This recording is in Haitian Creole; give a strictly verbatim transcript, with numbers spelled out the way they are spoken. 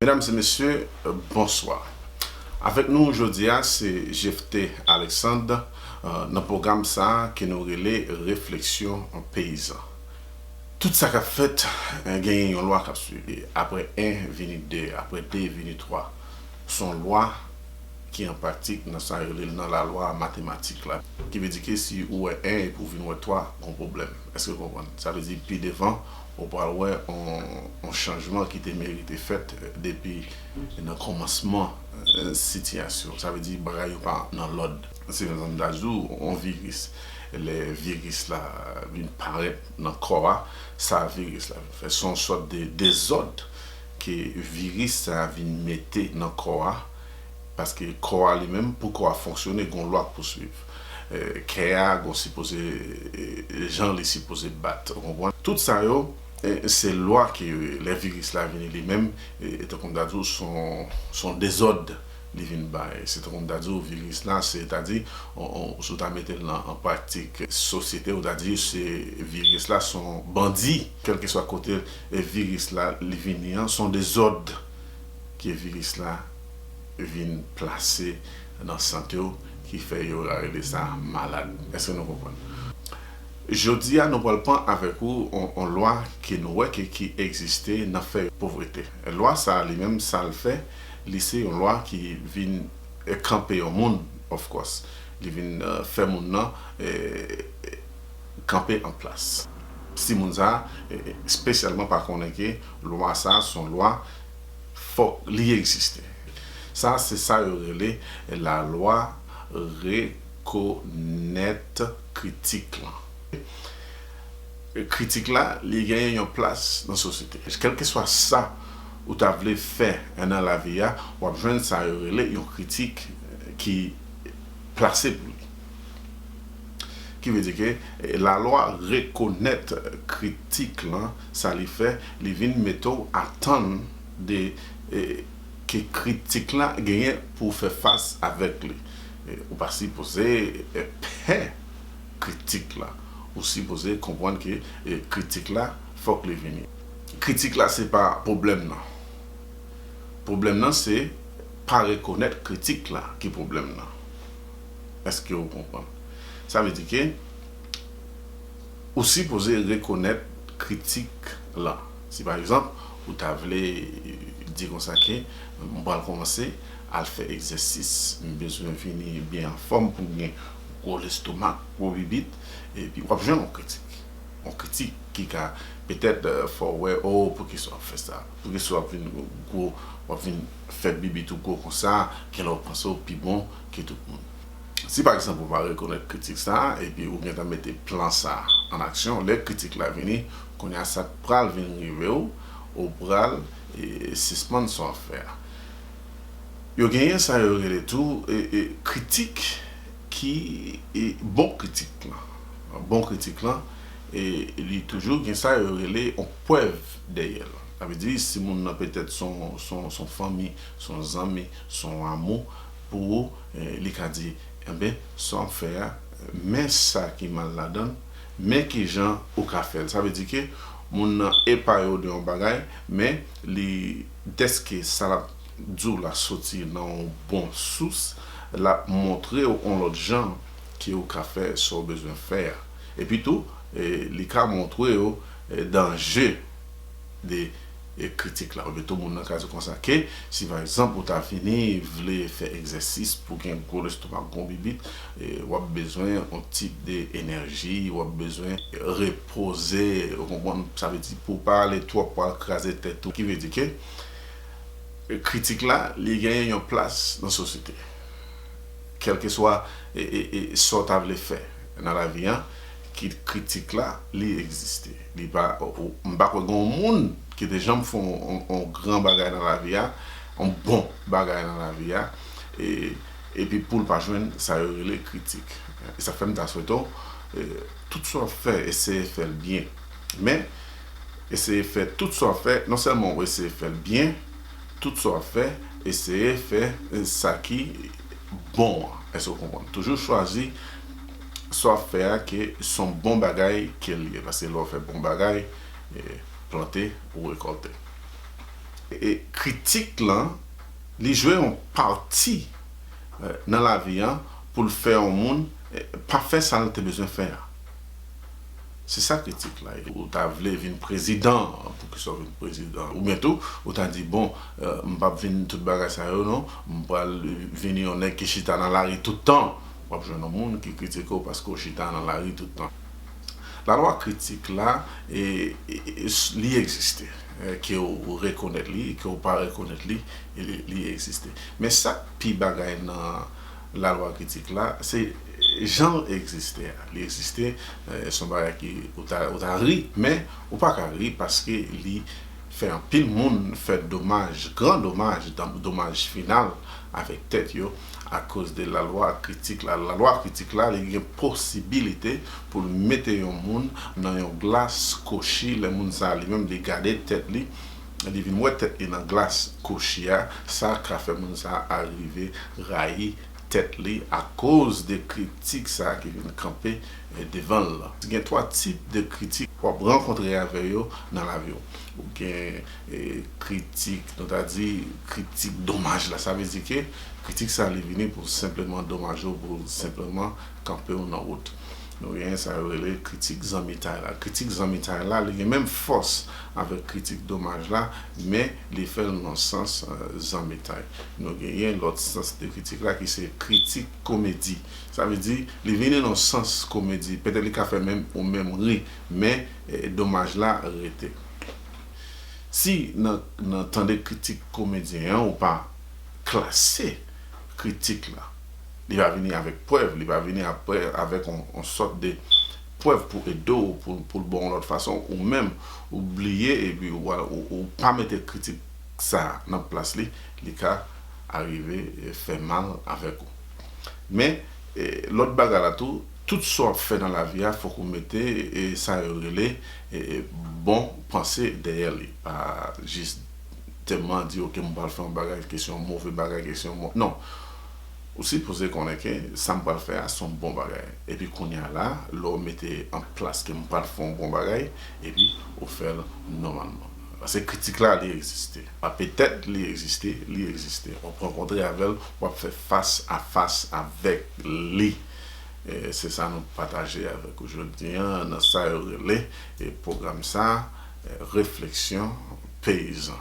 Medam e mesye, bonswa. Avèk nou jodi a se Jephté Alexandre, euh, nan pwogram sa a ke nou rele Refleksyon Peyizan. Tout sa k ap fèt, eh, genyen yon lwa k ap swiv. Apre en, vini de, apre de, vini twa. Se yon lwa ki an pratik nan sa yo rele l nan lalwa matematik la. Ki vle di ke si ou wè en epi ou vin wè twa, gon pwoblèm. Èske w konprann? Sa vle di pi devan, ou pral wè on, on chanjman ki te merite fèt depi nan kòmansman, eh, sitiyasyon. Sa vle di bagay yo pa nan lòd. Se menm jan m ta di w, on viris. Lè viris la vin parèt nan kò a, sa viris la vin fè. Se on sòt de dezòd ke viris sa vin mete nan kò a, paske kò a li menm, pou kò a fonksyone, gon lwa k pou swiv. Eh, kè a, gon sipoze, eh, jan li sipoze bat, ou konprann? Tout sa yo, eh, se lwa ke lè viris la vini li menm, eh, tankou m ta di w, se on, se on dezòd li vin bay. Se tankou m ta di w, viris la, se ta di, on, on, si w ta mete l nan, an pratik sosyete, ou ta di se viris la, se on bandi. Kèlkeswa kote, eh, viris la, li vini an, se on dezòd ke viris la vin plase nan sante w, ki fè yo rele sa malad. Èske nou konprann? Jodi a, nou pral pran avèk ou on, on lwa ke nou wè ke, ki egziste nan fè povrete. Lwa sa a li menm, sa l fè, li se yon lwa ki vin, eh, kanpe yon moun, of course. Li vin, eh, fè moun nan, eh, kanpe an plas. Si moun sa a, eh, espesyalman pa konnen ke lwa sa a se yon lwa, fòk li egziste. Sa a se sa yo rele lalwa rekonèt kritik lan. Kritik la, li genyen yon plas nan sosyete. Kèlkeswa sa ou ta vle fè nan lavi a, w ap jwenn sa yo rele yon kritik ki plase pou li. Ki vle di ke, eh, lalwa rekonèt kritik lan, sa li fè, li vin mete w atann de, eh, ke kritik la genyen pou w fè fas avèk li. Eh, ou pa sipoze, eh, pè kritik la. Ou sipoze konprann ke, eh, kritik la, fòk li vini. Kritik la, se pa pwoblèm nan. Pwoblèm nan, se pa rekonèt kritik la ki pwoblèm nan. Èske ou konprann? Sa vle di ke ou sipoze rekonèt kritik lan. Si pa egzanp, ou ta vle di konsa ke m pral kòmanse al fè egzèsis, m bezwen vini byen anfòm pou m gen gwo lestomak, gwo bibit, epi w ap jwenn yon kritik. Yon kritik ki ka petèt, eh, fè w wè, o, poukisa w ap fè sa? Poukisa w ap vin gwo, w ap vin fè bibit ou gwo konsa, genlè w panse w pi bon ke tout moun? Si pa egzanp ou pa rekonèt kritik sa a, epi ou gentan mete plan sa a an aksyon, lè kritik la vini, kounye a sa k pral vin rive w, ou pral, eh, sispann sa w ap fè a. Yo genyen sa yo rele tou, eh, eh, kritik ki, eh, bon kritik lan. Bon kritik lan, eh, li toujou gen sa yo rele yon prèv dèyè l. Sa vle di, si moun nan petèt se yon, se yon, se yon fanmi, se yon zanmi, se yon amou, pou ou, eh, li ka di, enben, sa w ap fè a, men sa ki mal ladan l, men kijan ou ka fè l. Sa vle di ke moun nan epare w de yon bagay, men li, dèske sa l ap di w la soti nan yon bon sous, l ap montre w yon lòt jan ke ou ka fè sa w bezwen fè a. Epi tou, eh, li ka montre w, eh, danje de, eh, kritik la. Oubyen tou moun nan ka di konsa ke si pa egzanp ou ta vini vle fè egzèsis pou gen gwo lestomak, gwo bibit, eh, w ap bezwen yon tip de enèji, w ap bezwen repoze, ou konprann, sa vle di pou w pa ale twòp, pou w al kraze tèt ou. Ki vle di ke kritik la, li genyen yon plas nan sosyete. Kèlkeswa, e, e, e, sa w ta vle fè nan lavi an, ki kritik la, li egziste. Li pa, ou, m pa kwè gen yon moun ki te janm fè yon, yon, yon gran bagay nan lavi a, yon bon bagay nan lavi a, e, epi pou l pa jwenn sa yo rele kritik. E sa fè m ta swete w, e, tout sa w ap fè, eseye fè l byen. Men, eseye fè tout sa w ap fè, non sèlman w eseye fè l byen, tout sa w ap fè, eseye fè, eh, sa ki bon an. Èske w konprann? Toujou chwazi sa w ap fè a ke se yon bon bagay ke l ye. Paske lè w fè bon bagay, eh, plante, ou rekòlte. E kritik lan, li jwe yon pati eh, nan lavi an pou l fè yon moun eh, pa fè sa l te bezwen fè a. Se sa kritik la ye. Ou ta vle vin prezidan, poukisa w vin prezidan? Oubyen tou, ou ta di, bon, eh, m p ap vin tout bagay sa yo non, m pral vini yon nèg ki chita nan lari tout tan. W ap jwenn yon moun ki kritike w paske w chita nan lari tout tan. Lalwa kritik la, e, e, e, li egziste, eh, ke w rekonèt li, ke w pa rekonèt li, e li, li egziste. Men sa k pi bagay nan lalwa kritik la, se jan l egziste a. Li egziste, eh, se yon bagay ki ou ta, ou ta ri, men ou pa ka ri paske li fè anpil moun fè domaj, gran domaj, dam- domaj final avèk tèt yo akoz de lalwa kritik la. Lalwa kritik la, li gen posibilite pou l mete yon moun nan yon glas kochi, lè moun sa a li menm li gade tèt li, li vin wè tèt li nan glas kochi a, sa ka fè moun sa a rive rayi tèt li akoz de kritik sa a ki vin kanpe eh, devan l lan. Gen twa tip de kritik w ap rankontre avè yo nan lavi w. Ou gen eh, kritik, nou ta di kritik domaj la. Sa vle di ke kritik sa li vini pou senpleman domaje w, pou senpleman kanpe w nan wout. Nou gen sa yo rele kritik zanmitay la. Kritik zanmitay la, li gen menm fòs avèk kritik domaj la, men li fè l nan sans eh, zanmitay. Nou genyen lòt sans de kritik la ki se kritik komedi. Sa vle di, li vini nan sans komedi. Petèt li ka fè menm ou menm ri, men eh, domaj la rete. Si nan, nan tande kritik komedyen an, ou pa klase kritik la, li pa vini avèk prèv, li pa vini apre avèk yon, yon sòt de prèv pou ede w, pou, pou l ba w yon lòt fason, ou menm, ou bliye epi ou, ou, ou pa mete kritik sa a nan plas li, li ka arive eh, fè mal avèk ou. Men, eh, lòt bagay la tou, tout sa w ap fè nan lavi a, fòk ou mete eh, sa yo rele eh, bon panse dèyè li. Pa jis tèlman di, ok, m pral fè yon bagay, ke se yon move bagay, ke se yon mo-, non. Ou sipoze konnen ke sa m pral fè a se yon bon bagay. Epi kounye a la, lè w mete an plas ke m pral fè yon bon bagay, epi ou fè l nòmalman. Paske kritik la, li egziste. Pa petèt li egziste, li egziste. W ap rankontre avè l, w ap fè fas a fas avèk li. E se sa nou pataje avèk ou jodi a nan sa yo rele e pwogram sa, e, Refleksyon Peyizan.